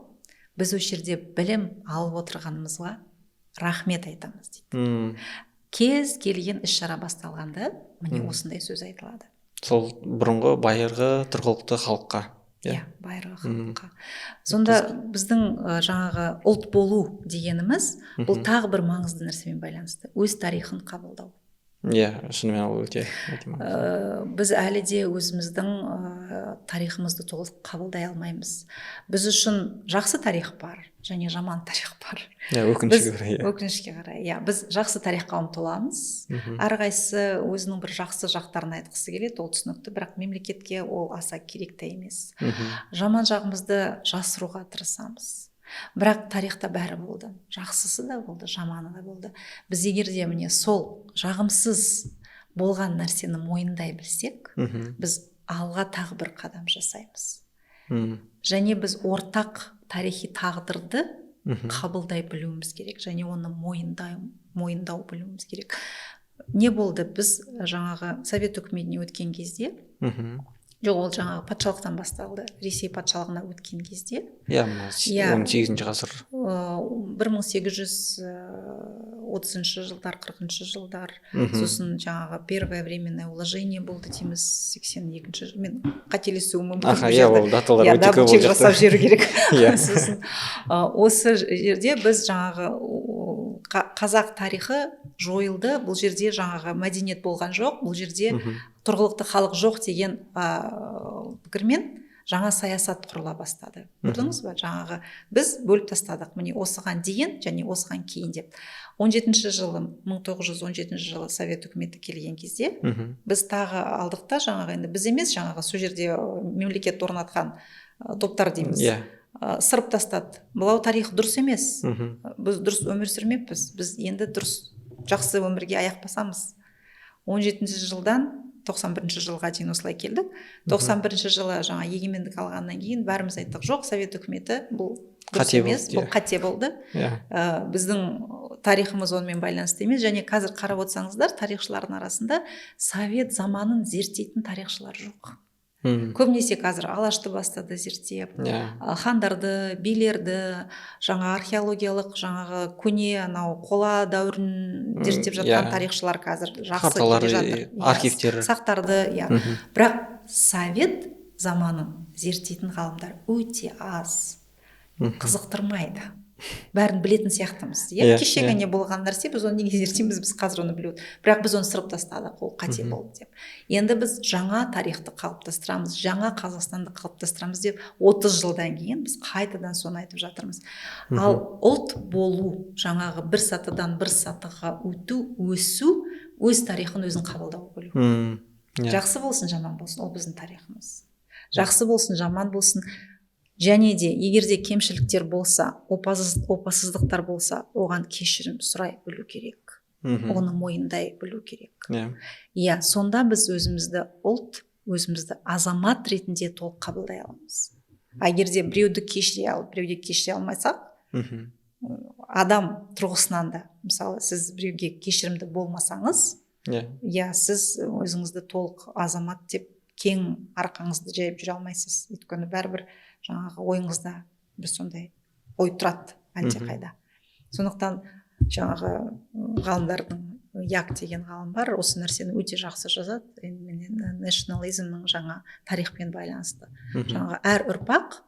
біз осы жерде білім алып отырғанымызға рахмет айтамыз дейді. Кез келген іс шара басталғанда міне осындай сөз айтылады. Сол бұрынғы байырғы тұрғылықты халыққа. Иә, байырғы халыққа. Сонда біздің жаңағы ұлт болу дегеніміз бұл тағы бір маңызды нәрсемен байланысты: өз тарихын қабылдау. Иә, шынымен ол өте өте маңызды. Біз әлі де өзіміздің тарихымызды толық қабылдай алмаймыз. Біз үшін жақсы тарих бар және жаман тарих бар. Иә, өкінішке қарай, иә. Өкінішке қарай, иә, біз жақсы тарихқа ұмтыламыз. Әрқайсысы өзінің бір жақсы жақтарын айтқысы келеді, ол түсінікті, бірақ мемлекетке ол аса керек те емес. Жаман жағымызды жасыруға тырысамыз. Бірақ тарихта бәрі болды, жақсысы да болды, жаманы да болды. Біз егер де міне сол жағымсыз болған нәрсені мойындай білсек, біз алға тағы бір қадам жасаймыз. Және біз ортақ тарихи тағдырды қабылдай білуіміз керек және оны мойындау білуіміз керек. Не болды? Біз жаңағы Совет үкіметіне өткен кезде, жоқ, ол жаңағы патшалықтан басталды, Ресей патшалығына өткен кезде. Иә, мына 18-ғасыр. 1830-жылдар, 40-жылдар. Сосын жаңағы первое временное уложение болды дейміз, 82-жыл, мен қателесуім мүмкін. Иә, ол даталар өте көп ол жасап жіберу керек. Сосын осы жерде біз жаңағы қазақ тарихы жойылды, бұл жерде жаңағы мәдениет болған жоқ, бұл жерде тұрғылықты халық жоқ деген пікірмен жаңа саясат құрыла бастады. Көрдіңіз ба, жаңағы біз бөліп тастадық, міне, осыған дейін және осыған кейін деп. 17 жылы, 1917 жылы Совет үкіметі келген кезде біз тағы алдық та жаңағы, енді біз емес, жаңағы сол жерде мемлекет орнатқан топтар дейміз. Иә. Сырып тастады. Мынау тарих дұрыс емес. Біз дұрыс өмір сүрмеппіз. Біз енді дұрыс, жақсы өмірге аяқ басамыз. 17 жылдан 91 жылға дейін осылай келдік. 91 жылы жаңа егемендік алғаннан кейін бәріміз айттық: жоқ, Совет үкіметі бұл дұрыс қате емес, болды, бұл қате болды. Біздің тарихымыз онымен байланысты емес. Және қазір қарап отырсаңыздар, тарихшылардың арасында совет заманын зерттейтін тарихшылар жоқ. Көбінесе қазір Алашты бастады зерттеп, хандарды, билерді, жаңа археологиялық, жаңағы көне анау қола дәуірін зерттеп жатқан тарихшылар қазір жақсы карталар, келе жатыр. Архивтер. Сақтарды, иә. Бірақ совет заманын зерттейтін ғалымдар өте аз. Қызықтырмайды. Бәрін білетін сияқтымыз, иә? Кеше ғана болған нәрсе, біз оны неге зерттейміз, біз қазір оны біліп отырмыз. Бірақ біз оны сырып тастадық, ол қате болды деп. Енді біз жаңа тарихты қалыптастырамыз, жаңа Қазақстанды қалыптастырамыз деп 30 жылдан кейін біз қайтадан соны айтып жатырмыз. Ал ұлт болу, жаңағы бір сатыдан бір сатыға өту, өсу, өз тарихын өзің қабылдау білу. Иә. Жақсы болсын, жаман болсын, ол біздің тарихымыз. Жақсы болсын, жаман болсын. Және де егер де кемшіліктер болса, опасыздықтар болса, оған кешірім сұрай білу керек. Оны мойындай білу керек. Иә, сонда біз өзімізді ұлт, өзімізді азамат ретінде толық қабылдай аламыз. А егер де біреуді кешіре алып, біреуге кешіре алмасақ, адам тұрғысынан да, мысалы, сіз біреуге кешірімді болмасаңыз, иә, сіз өзіңізді толық азамат деп кең арқаңызды жайып жүре алмайсыз. Өйткені бәрібір жаңағы ойыңызда бір сондай ой тұрады әлдеқайда. Сондықтан жаңағы ғалымдардың, Як деген ғалым бар, осы нәрсені өте жақсы жазады. Енді nationalism-нің жаңа тарихпен байланысты. Жаңағы әр ұрпақ,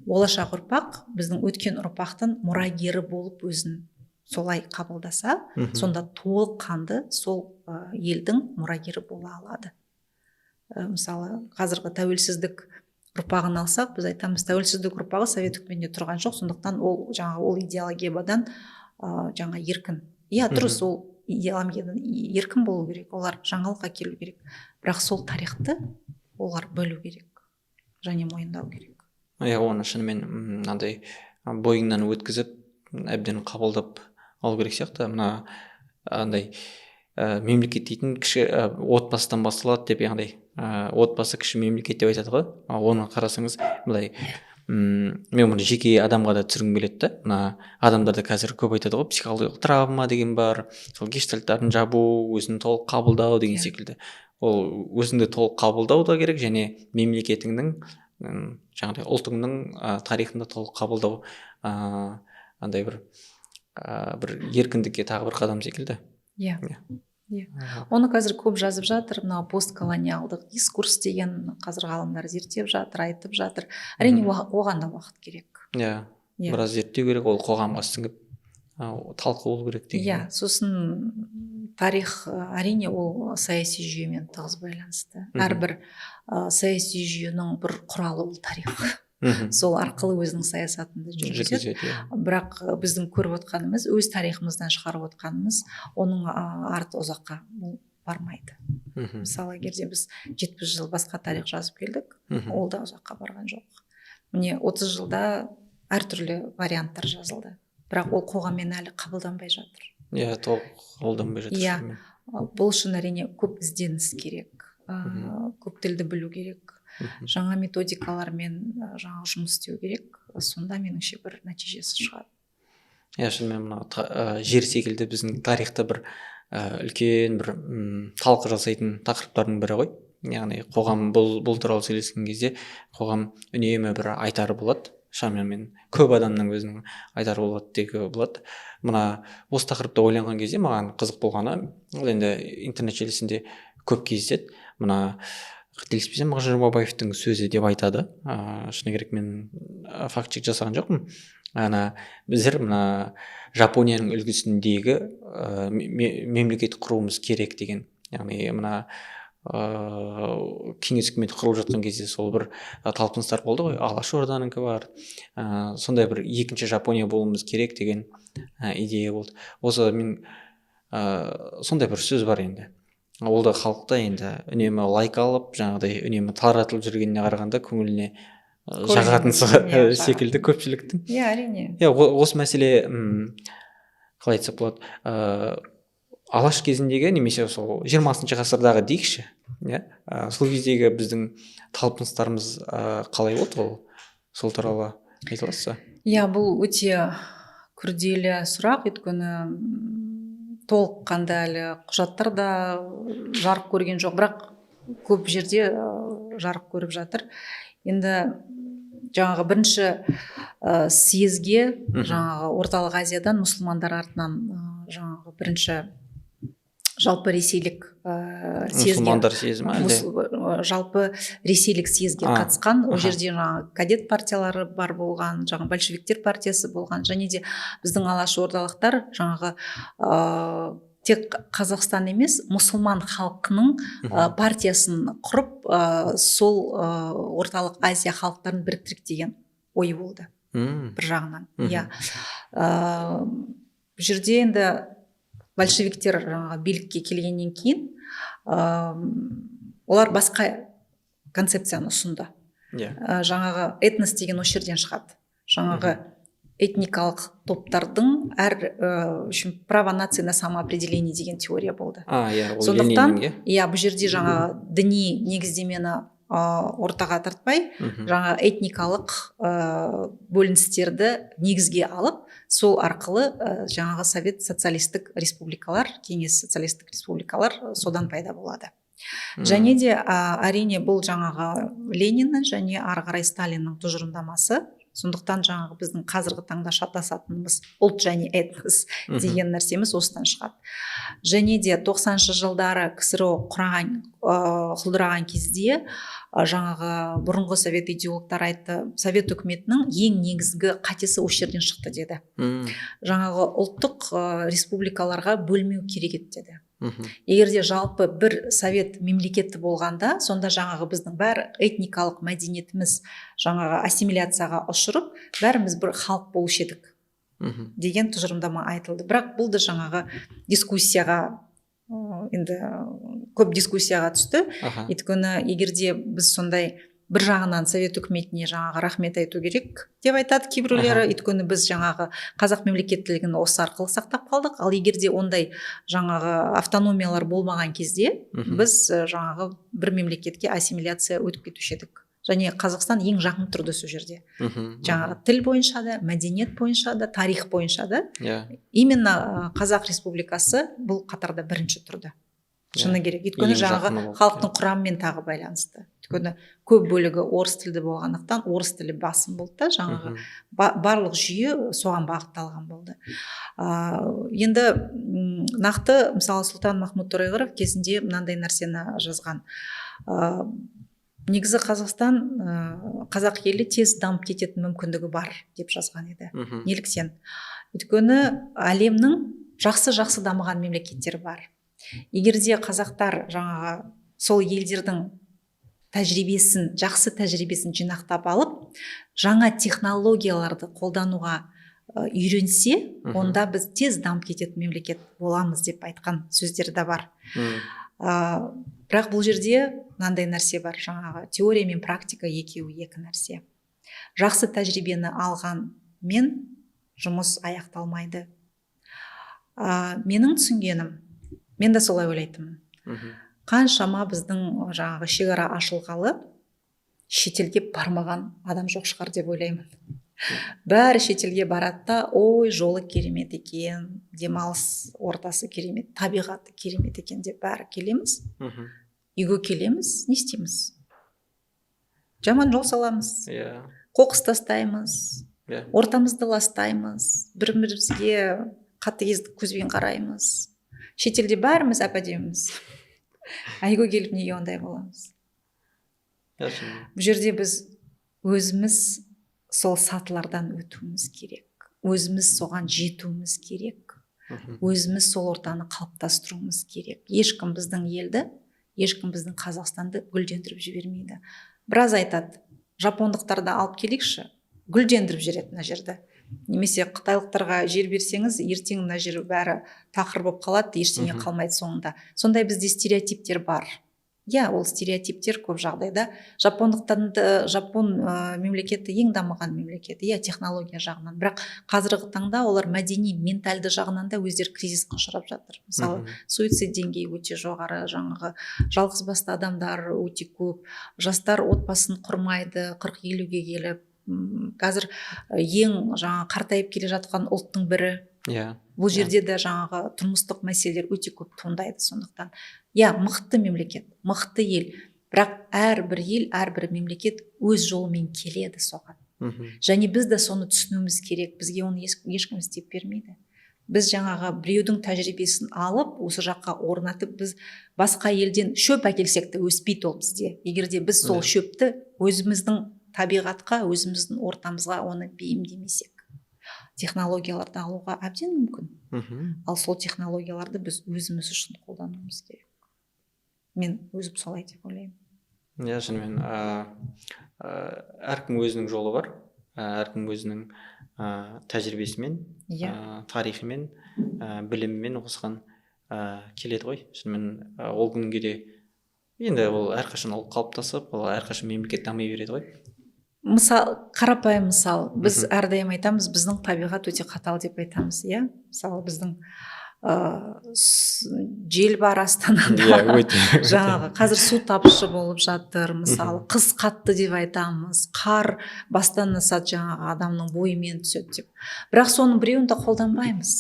болашақ ұрпақ біздің өткен ұрпақтың мұрагері болып өзін солай қабылдаса, сонда толыққанды сол елдің мұрагері бола алады. Мысалы, қазіргі тәуелсіздік ұрпағын алсақ, біз айтамыз, тәуелсіздік ұрпағы совет үкіметінде тұрған жоқ, сондықтан ол жаңағы ол идеологиядан жаңа еркін. Иә, дұрыс, ол идеологиядан еркін болу керек, олар жаңалық әкелу керек, бірақ сол тарихты олар білу керек және мойындау керек. Иә, оны шынымен мынандай бойыңнан өткізіп, әбден қабылдап алу керек сияқты. Мына андай мемлекет дейтін кіші отбасыдан басталады деп, яғни отбасы кіші мемлекет деп айтады ғой. Оны қарасаңыз, былай, мен бұны жеке адамға да түсіргім келеді да. Мына адамдарда қазір көп айтады ғой, психологиялық травма деген бар, сол гештальттарын жабу, өзін толық қабылдау деген секілді. Ол өзіңді толық қабылдау да керек және мемлекетіңнің, жаңағыдай ұлтыңның тарихын да толық қабылдау, андай бір еркіндікке тағы бір қадам секілді. Иә. Иә, оны қазір көп жазып жатыр. Мынау постколониалдық дискурс деген қазір ғалымдар зерттеп жатыр, айтып жатыр. Әрине, оған да уақыт керек. Иә, біраз зерттеу керек, ол қоғамға сіңіп, талқы болу керек деген. Иә, сосын тарих, әрине, ол саяси жүйемен тығыз байланысты. Әрбір саяси жүйенің бір құралы ол тарих. Сол арқылы өзінің саясатын да жүргізеді. Жүргізеді, иә. Бірақ біздің көріп отқанымыз, өз тарихымыздан шығарып отқанымыз, оның арты ұзаққа бұл бармайды. Мысалы, егер де біз 70 жыл басқа тарих жазып келдік, ол да ұзаққа барған жоқ. Міне, 30 жылда әртүрлі варианттар жазылды, бірақ ол қоғаммен әлі қабылданбай жатыр. Иә, толық қабылданбай жатыр Иә. шынымен. Бұл үшін, әрине, көп ізденіс керек, көп тілді білу керек, жаңа методикалармен жаңа жұмыс істеу керек. Сонда, меніңше, бір нәтижесі шығады. Иә, шынымен, мына жер секілді біздің тарихта бір үлкен бір талқы жасайтын тақырыптардың бірі ғой. Яғни қоғам бұл туралы сөйлескен кезде қоғам үнемі бір айтары болады, шамамен көп адамның өзінің айтары болады деуге болады. Мына осы тақырыпта ойланған кезде маған қызық болғаны, ол енді интернет желісінде көп кездеседі, мына, қателеспесем, Мағжан Жұмабаевтың сөзі деп айтады. Шыны керек, мен факт чек жасаған жоқпын. Ана біздер мына Жапонияның үлгісіндегі мемлекет құруымыз керек деген. Яғни мына кеңес үкіметі құрылып жатқан кезде сол бір талпыныстар болды ғой, Алаш Орданікі бар, сондай бір екінші Жапония болуымыз керек деген идея болды. Осы мен сондай бір сөз бар енді, ол да халықта енді үнемі лайк алып, жаңағыдай үнемі таратылып жүргеніне қарағанда көңіліне жағатын секілді көпшіліктің. Иә, әрине. Иә, осы мәселе, қалай айтсақ болады, Алаш кезіндегі немесе сол 20-шы ғасырдағы дейікші, иә, сол кездегі біздің талпыныстарымыз қалай болды, ол сол туралы айта аласыз ба? Иә, бұл өте күрделі сұрақ, өйткені толыққанды әлі құжаттар да жарық көрген жоқ, бірақ көп жерде жарық көріп жатыр. Енді жаңағы бірінші съезге жаңағы Орталық Азиядан мұсылмандар артынан жаңағы бірінші жалпы ресейлік съезге Мұсылмандар съезі ма әлде? Жалпы ресейлік съезге қатысқан. Ол жерде жаңағы кадет партиялары бар болған, жаңағы большевиктер партиясы болған және де біздің алаш ордалықтар жаңағы тек Қазақстан емес, мұсылман халқының партиясын құрып, сол Орталық Азия халықтарын біріктірік деген ой болды бір жағынан. Иә, бұл жерде енді большевиктер жаңағы билікке келгеннен кейін олар басқа концепцияны ұсынды. Жаңағы этнос деген осы жерден шығады. Жаңағы Этникалық топтардың әр үшін право нации на самоопределение деген теория болды. А, иә, ол Сондықтан Лениннің, иә? Иә, бұл жерде жаңағы діни негіздемені ортаға тартпай, жаңа этникалық бөліністерді негізге алып, сол арқылы жаңағы Совет Социалистік Республикалар, Кеңес Социалистік Республикалар содан пайда болады. Және де әрине, бұл жаңағы Лениннің және ары қарай Сталиннің тұжырымдамасы. Сондықтан жаңағы біздің қазіргі таңда шатасатынымыз ұлт және этнос деген нәрсеміз осыдан шығады. Және де 90-шы жылдары КСРО құраған, құлдыраған кезде жаңағы бұрынғы совет идеологтары айтты: совет үкіметінің ең негізгі қатесі осы жерден шықты деді. Жаңағы ұлттық республикаларға бөлмеу керек еді деді. Егер де жалпы бір совет мемлекеті болғанда, сонда жаңағы біздің бәрі этникалық мәдениетіміз жаңағы ассимиляцияға ұшырып, бәріміз бір халық болушы едік деген тұжырымдама айтылды. Бірақ бұл да жаңағы дискуссияға, енді көп дискуссияға түсті. Өйткені егер де біз сондай, бір жағынан совет үкіметіне жаңағы рахмет айту керек деп айтады кейбіреулері, өйткені біз жаңағы қазақ мемлекеттілігін осы арқылы сақтап қалдық. Ал егер де ондай жаңағы автономиялар болмаған кезде, біз жаңағы бір мемлекетке ассимиляция өтіп кетуші едік. Және Қазақстан ең жақын тұрды сол жерде, жаңағы тіл бойынша да, мәдениет бойынша да, тарих бойынша да. Именно Қазақ Республикасы бұл қатарда бірінші тұрды, шыны керек, өйткені Ең жаңағы жақыны болды, халықтың құрамымен тағы байланысты, өйткені көп бөлігі орыс тілді болғандықтан, орыс тілі басым болды да, жаңағы барлық жүйе соған бағытталған болды. Енді нақты, мысалы, Сұлтан Махмұд Торайғыров кезінде мынандай нәрсені жазған: негізі Қазақстан, қазақ елі тез дамып кететін мүмкіндігі бар деп жазған еді. Неліктен? Өйткені әлемнің жақсы жақсы дамыған мемлекеттері бар. Егер де қазақтар жаңағы сол елдердің тәжірибесін, жақсы тәжірибесін жинақтап алып, жаңа технологияларды қолдануға үйренсе, онда біз тез дамып кететін мемлекет боламыз деп айтқан сөздері де бар. Бірақ бұл жерде мынандай нәрсе бар: жаңағы теория мен практика екеуі екі нәрсе. Жақсы тәжірибені алғанмен жұмыс аяқталмайды. Менің түсінгенім, мен де солай ойлайтынмын. Қаншама біздің жаңағы шекара ашылғалы шетелге бармаған адам жоқ шығар деп ойлаймын. Бәрі шетелге барады да, ой, жолы керемет екен, демалыс ортасы керемет, табиғаты керемет екен деп бәрі келеміз. Үйге келеміз, не істейміз? Жаман жол саламыз, қоқыс тастаймыз, ортамызды ластаймыз, бір бірімізге қатыгездік көзбен қараймыз. Шетелде бәріміз әп әдеміміз, а үйге келіп неге ондай боламыз? Иә, шынымен. Бұл жерде біз өзіміз сол сатылардан өтуіміз керек, өзіміз соған жетуіміз керек, өзіміз сол ортаны қалыптастыруымыз керек. Ешкім біздің елді, ешкім біздің Қазақстанды гүлдендіріп жібермейді. Біраз айтады: жапондықтарды алып келейікші, гүлдендіріп жібереді мына жерді, немесе қытайлықтарға жер берсеңіз, ертең мына жер бәрі тақыр болып қалады, ештеңе қалмайды соңында. Сондай бізде стереотиптер бар. Иә, ол стереотиптер көп жағдайда жапондықтарды, жапон мемлекеті ең дамыған мемлекет, иә, технология жағынан, бірақ қазіргі таңда олар мәдени, ментальды жағынан да өздері кризиске ұшырап жатыр. Мысалы, суицид деңгейі өте жоғары, жаңағы жалғыз басты адамдар өте көп, жастар отбасын құрмайды 40-50-ге келіп. Қазір ең жаңа қартайып келе жатқан ұлттың бірі. Бұл жерде де жаңағы тұрмыстық мәселелер өте көп туындайды. Сондықтан, иә, мықты мемлекет, мықты ел, бірақ әрбір ел, әрбір мемлекет өз жолымен келеді соған. Және біз де соны түсінуіміз керек. Бізге оны ешкім істеп бермейді. Біз жаңағы біреудің тәжірибесін алып, осы жаққа орнатып, біз басқа елден шөп әкелсек те, өспейді ол бізде, егер де біз сол шөпті өзіміздің табиғатқа, өзіміздің ортамызға оны бейімдемесек. Технологияларды алуға әбден мүмкін, ал сол технологияларды біз өзіміз үшін қолдануымыз керек. Мен өзім солай деп ойлаймын. Иә, шынымен, әркім өзінің жолы бар, әркім өзінің тәжірибесімен, тарихымен, білімімен осыған келеді ғой. Шынымен, ол күнге де енді ол әрқашан ол қалыптасып, ол әрқашан мемлекет дами береді ғой. Мысал, қарапайым мысал, біз әрдайым айтамыз, біздің табиғат өте қатал деп айтамыз, иә. Мысалы, біздің жел бар Астанада, Иә, өте. жаңағы қазір су тапшы болып жатыр, мысалы, қыс қатты деп айтамыз, қар бастан асады, жаңағы адамның бойымен түседі деп. Бірақ соның біреуін де қолданбаймыз.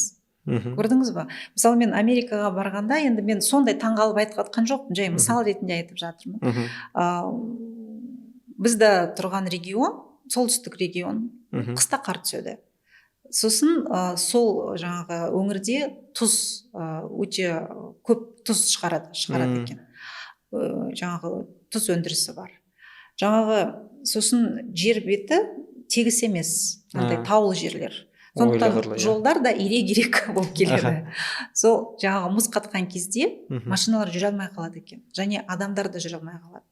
Көрдіңіз ба? Мысалы, мен Америкаға барғанда, енді мен сондай таңғалып айтып жатқан жоқпын, жай мысал ретінде айтып жатырмын. Бізде тұрған регион, солтүстік регион, қыста қар түседі. Сосын сол жаңағы өңірде тұз, өте көп тұз шығарады екен. Жаңағы тұз өндірісі бар. Жаңағы сосын жер беті тегіс емес, андай таулы жерлер. Сондықтан Ойлы-қырлы, иә. жолдар да ирек-ирек болып келеді. Сол жаңағы мұз қатқан кезде машиналар жүре алмай қалады екен және адамдар да жүре алмай қалады.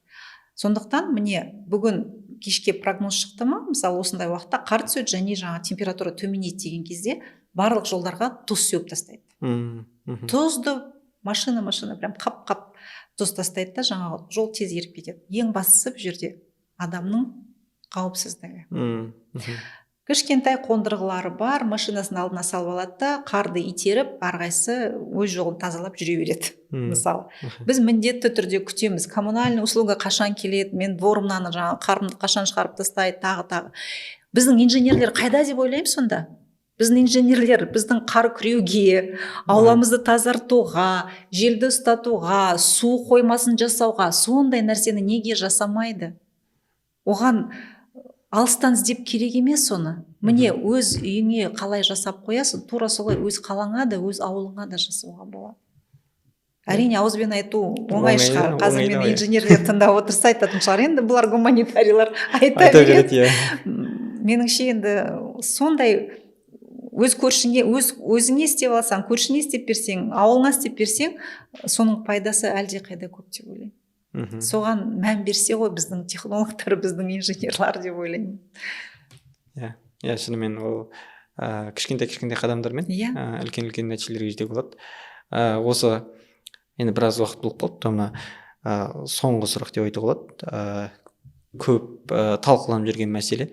Сондықтан міне, бүгін кешке прогноз шықты ма, мысалы, осындай уақытта қар түседі және жаңа температура төмендейді деген кезде барлық жолдарға тұз сеуіп тастайды. Мм, мхм. Тұзды машина машина прям қап қап тұз тастайды да, жаңағы жол тез еріп кетеді. Ең бастысы бұл жерде адамның қауіпсіздігі. Мм, мхм. Кішкентай қондырғылары бар, машинасының алдына салып алады да, қарды итеріп, әрқайсысы өз жолын тазалап жүре береді. Мысалы, біз міндетті түрде күтеміз, коммунальный услуга қашан келеді, мен дворымнан жаңағы қарымды қашан шығарып тастайды, тағы тағы. Біздің инженерлер қайда деп ойлаймын сонда. Біздің инженерлер біздің қар күреуге, ауламызды тазартуға, желді ұстатуға, су қоймасын жасауға, сондай нәрсені неге жасамайды? Оған алыстан іздеп керек емес оны. Міне, өз үйіңе қалай жасап қоясың, тура солай өз қалаңа да, өз ауылыңа да жасауға болады. Әрине, ауызбен айту оңай Оңай, шығар. оңай Қазір да, мені иә. инженерлер тыңдап отырса, айтатын шығар: енді бұлар гуманитарийлер айта Айта береді. береді, иә. Меніңше, енді сондай өз көршіңе, өз өзіңе істеп алсаң, көршіңе істеп берсең, ауылыңа істеп берсең, соның пайдасы әлдеқайда көп деп ойлаймын. Соған мән берсе ғой біздің технологтар, біздің инженерлар деп ойлаймын. Иә, шынымен ол кішкентай кішкентай қадамдармен үлкен үлкен нәтижелерге жетуге болады. Осы енді біраз уақыт болып қалыпты, мына соңғы сұрақ деп айтуға болады. Көп талқыланып жүрген мәселе,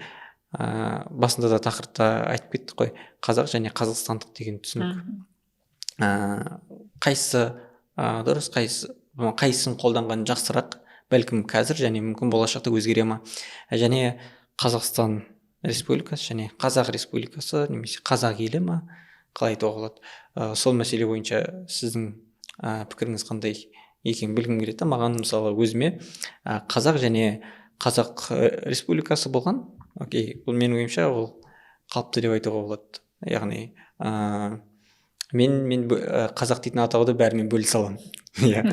басында да тақырыпта айтып кеттік қой, қазақ және қазақстандық деген түсінік. Қайсысы дұрыс, қайсысын қолданған жақсырақ, бәлкім қазір және мүмкін болашақта өзгере ма? Және Қазақстан Республикасы және Қазақ Республикасы немесе Қазақ елі ма, қалай айтуға болады? Сол мәселе бойынша сіздің пікіріңіз қандай екенін білгім келеді да. Маған, мысалы, өзіме қазақ және Қазақ Республикасы болған окей, бұл менің ойымша ол қалыпты деп айтуға болады. Яғни мен қазақ дейтін атауды бәрімен бөлісе аламын, иә.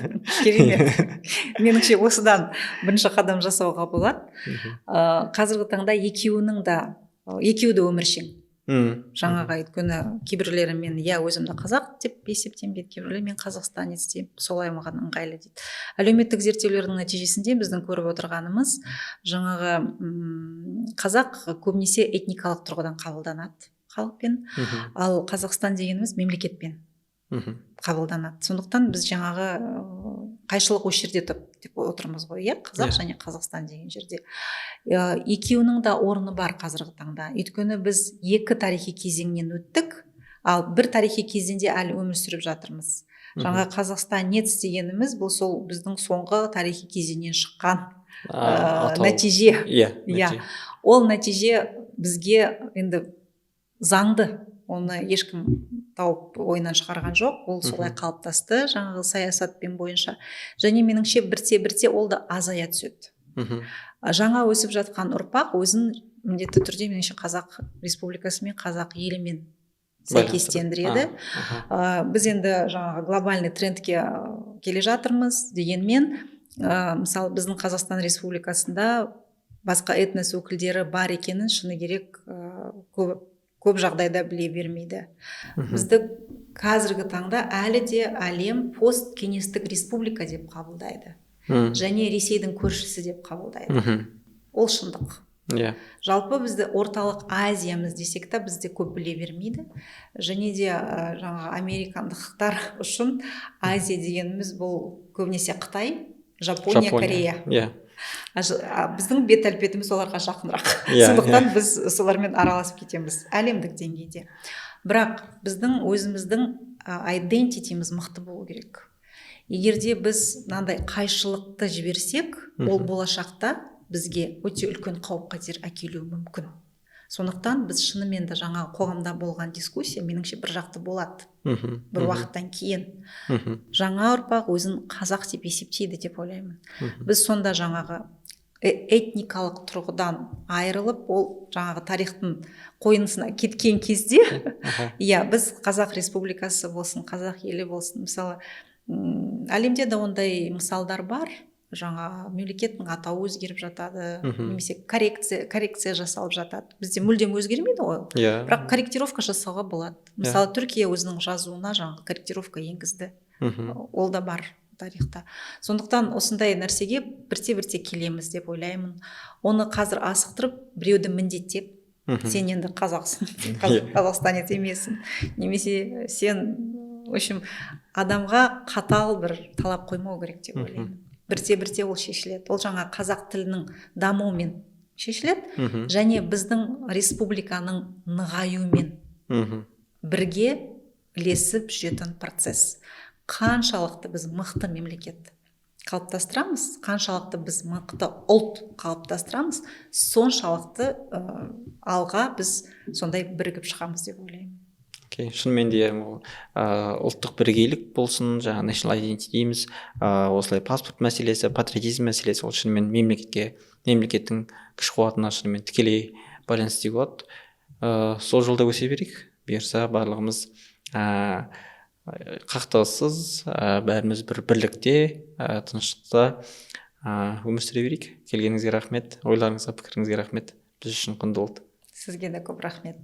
Керемет. Меніңше, осыдан бірінші қадам жасауға болады. Қазіргі таңда екеуінің де, екеуі де өміршең. Жаңағы, өйткені кейбіреулері мен, иә, өзімді қазақ деп есептенбейді, кейбіреулер мен қазақстанец деп, солай маған ыңғайлы дейді. Әлеуметтік зерттеулердің нәтижесінде біздің көріп отырғанымыз, жаңағы қазақ көбінесе этникалық тұрғыдан қабылданады халықпен, ал Қазақстан дегеніміз мемлекетпен қабылданады. Сондықтан біз жаңағы қайшылық осы жерде деп отырмыз ғой, иә, қазақ және Қазақстан деген жерде. Екеуінің де орны бар қазіргі таңда, өйткені біз екі тарихи кезеңнен өттік, ал бір тарихи кезеңде әлі өмір сүріп жатырмыз. Жаңа қазақстанец дегеніміз бұл сол біздің соңғы тарихи кезеңнен шыққан атау. нәтиже. Иә. Иә. Ол нәтиже бізге енді заңды, оны ешкім тауып ойынан шығарған жоқ, ол солай қалыптасты жаңағы саясатпен бойынша. Және меніңше, бірте бірте ол да азая түседі. Жаңа өсіп жатқан ұрпақ өзін міндетті түрде, меніңше, Қазақ Республикасы мен Қазақ елімен сәйкестендіреді. Біз енді жаңағы глобальный трендке келе жатырмыз. Дегенмен мысалы, біздің Қазақстан Республикасында басқа этнос өкілдері бар екенін, шыны керек, көп көп жағдайда біле бермейді. Бізді қазіргі таңда әлі де әлем посткеңестік республика деп қабылдайды және Ресейдің көршісі деп қабылдайды. Ол шындық. Жалпы бізді Орталық Азиямыз десек та, бізде көп біле бермейді. Және де жаңағы американдықтар үшін Азия дегеніміз бұл көбінесе Қытай, Жапония, Корея. Иә. Біздің бет әлпетіміз оларға жақынырақ, сондықтан біз солармен араласып кетеміз әлемдік деңгейде. Бірақ біздің өзіміздің identity міз мықты болу керек. Егер де біз мынандай қайшылықты жіберсек, ол болашақта бізге өте үлкен қауіп қатер әкелуі мүмкін. Сондықтан біз шынымен де жаңа қоғамда болған дискуссия, меніңше, бір жақты болады бір уақыттан кейін. Жаңа ұрпақ өзін қазақ деп есептейді деп ойлаймын. Біз сонда жаңағы этникалық тұрғыдан айырылып, ол жаңағы тарихтың қойнысына кеткен кезде, иә, біз Қазақ Республикасы болсын, қазақ елі болсын, мысалы, әлемде де ондай мысалдар бар, жаңа мемлекеттің атауы өзгеріп жатады немесе коррекция жасалып жатады. Бізде мүлдем өзгермейді ғой, бірақ корректировка жасауға болады. Мысалы, Түркия өзінің жазуына жаңағы корректировка енгізді. Ол да бар тарихта. Сондықтан осындай нәрсеге бірте бірте келеміз деп ойлаймын. Оны қазір асықтырып, біреуді міндеттеп, сен енді қазақсың, қазақстанец емессің немесе сен, в общем, адамға қатал бір талап қоймау керек деп ойлаймын. Бірте бірте ол шешіледі. Ол жаңа қазақ тілінің дамуымен шешіледі және біздің республиканың нығаюымен бірге ілесіп жүретін процесс. Қаншалықты біз мықты мемлекет қалыптастырамыз, қаншалықты біз мықты ұлт қалыптастырамыз, соншалықты алға біз сондай бірігіп шығамыз деп ойлаймын. Окей, шынымен де ол ұлттық бірегейлік болсын, жаңағы national identity дейміз, осылай паспорт мәселесі, патриотизм мәселесі, ол шынымен мемлекетке, мемлекеттің күш қуатына шынымен тікелей байланысты деуге болады. Сол жолда өсе берейік. Бұйырса, барлығымыз қақтығыссыз, бәріміз бір бірлікте, тыныштықта өмір сүре берейік. Келгеніңізге рахмет, ойларыңызға, пікіріңізге рахмет, біз үшін құнды болды. Сізге де көп рахмет.